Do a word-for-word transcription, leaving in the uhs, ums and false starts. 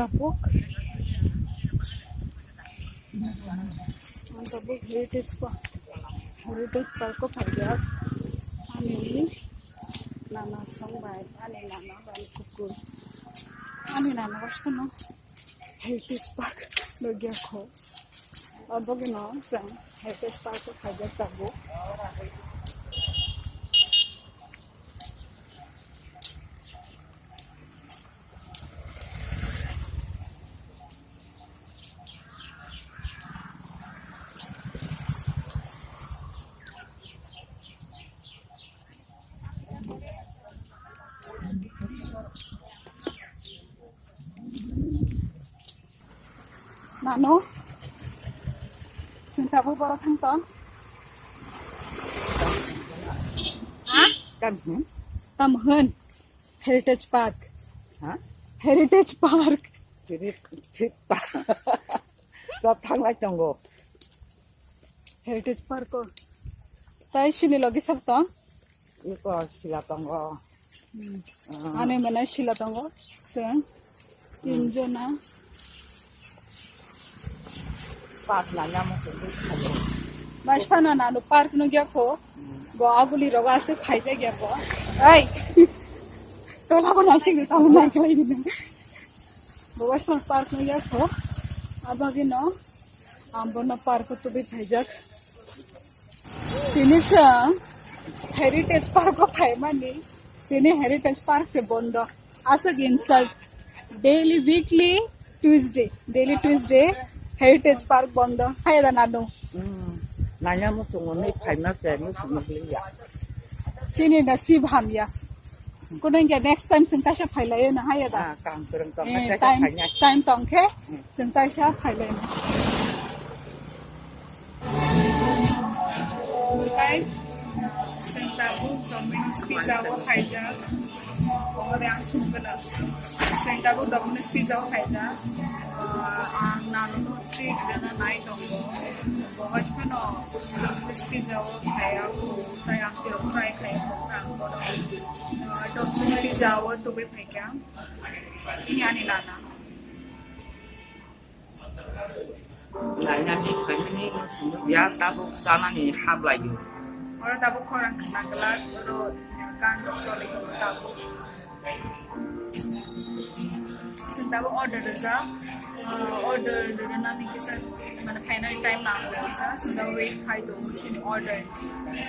Tabuk. Ang tabuk Heritage Park. Heritage Park o phaijak. Ani nana song bai, ani nana bai kukur. Ani nana bai kono Heritage Park logya kho. Abogino chwng Heritage Park o phaijak tabuk. Nano? Chwng tabuk boro thang tong? Ha? Tamo hwn? Tamo hwn? Heritage Park. Ha? Heritage Park. Heritage Park. Thanglai tongo. Heritage Park o. Tai sini logi sak tong? Iko sila tongo. Hmm. Ah. Ani mana sila tongo. Seng. Tinjona. Park nanya mo kudu khalo. Mas pana nanu park no gya ko. Hmm. Bo aguli roga ase khaijak ya ko. Ai. Tola ko nasik ni tamo nai khlai ni. Bo mas pana park no gya ko. Abagino. Ambono park o tubui phaijak. Tini chwng Heritage Park o phaimani, tini Heritage Park se bondo. Aswk insult. Daily, weekly, Tuesday, daily Tuesday, Heritage Park bondo. Haya da nanu. Hmm. Nanya musungo ni phaima se musungo liya. Chini na si bham ya. Kuno hingke next time chwng kaisa phailaio na haya da. Ah, kam kwrwng tong Eh, kaisa time, khainai. Time tong khe Hmm. chwng kaisa phailaio. Guys, chwng tabuk Domino's Pizza o khaijak. Ore ang sung gana. Chwng tabuk Domino's Pizza o khaijak. Ah, ang nanu no treat gana nai tongo. Bohai phano Domino's Pizza o khaiya ko, tai ang tiro try khaiya ko, ang bono, ah, Domino's Pizza o tubui phaikha. Ini ani nana. Nanya ni phaimani no sunu ya tabuk sana ni hablai yo. Oro tabuk khorang khna glak, oro gan choli tongo tabuk. Chwng tabuk order rijak, ah, order rinani kisa, mane, final time nango kisa, chwng tabuk wait khai tongo chini order ni.